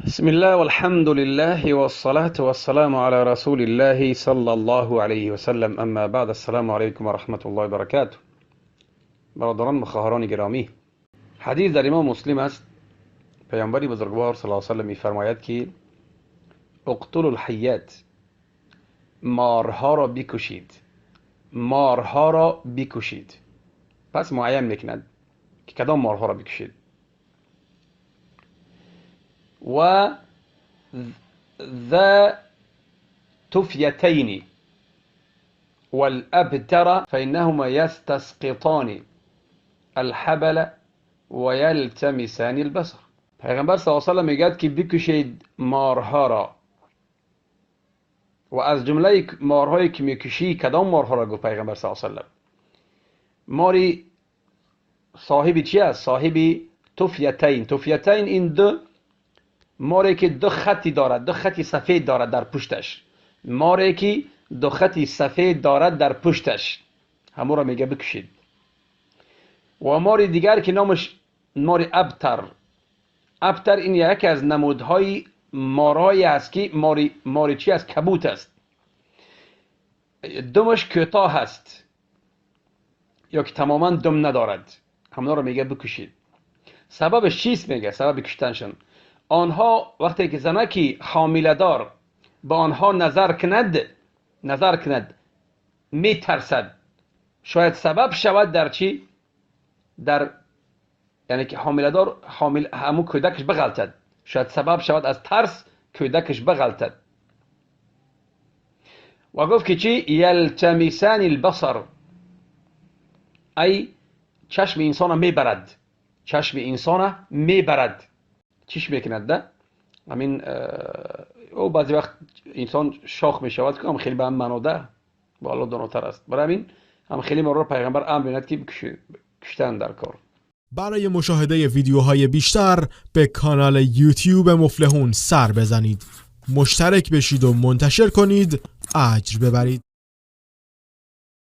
بسم الله والحمد لله والصلاة والسلام على رسول الله صلى الله عليه وسلم. اما بعد، السلام علیکم و رحمت الله و برکاته. برادران و خواهران گرامی، حدیث در امام مسلم است. پیامبری بزرگوار صلی الله علیه و سلم میفرماید که اقتلوا الحیات، مارها را بکشید، مارها را بکشید. پس معین میکند که کدام مارها را بکشید. و ذا تفيتين والأبتر فإنهما يستسقطان الحبل ويلتمسان البصر. پیغمبر صلی الله علیه و سلم میگد که بکشید مارها را، و از جمله مارهایی که میکشی کدام مارها را گفت پیغمبر صلی الله علیه و سلم؟ ماری صاحب چی است؟ صاحب تفیتین. تفیتین این دو ماری که دو خطی دارد، دو خطی سفید دارد در پشتش، ماری که دو خطی سفید دارد در پشتش، همون را میگه بکشید. و ماری دیگر که نامش ماری ابتر. ابتر این یکی از نمودهای مارایی است که ماری چی است؟ کبوت است. دمش کوتاه است یا که تماما دم ندارد، همونا را میگه بکشید. سببش چیست؟ میگه سبب کشتنشون، آنها وقتی که زنکی حامله دار به آنها نظر کند میترسد، شاید سبب شود در چی؟ در یعنی که حامله دار حامل همون کودکش بغلطد، شاید سبب شود از ترس کودکش بغلطد. و گفت که چی؟ یلتمسان البصر، ای چشم انسان میبرد، چشم انسان میبرد. چیش میکند ده؟ همین او بعضی وقت انسان شاخ میشود که هم خیلی به هم معنا ده با الله داناتر است. برای همین هم خیلی ما رو پیغمبر امر میکند که کشتن در کار. برای مشاهده ویدیوهای بیشتر به کانال یوتیوب مفلحون سر بزنید، مشترک بشید و منتشر کنید، اجر ببرید.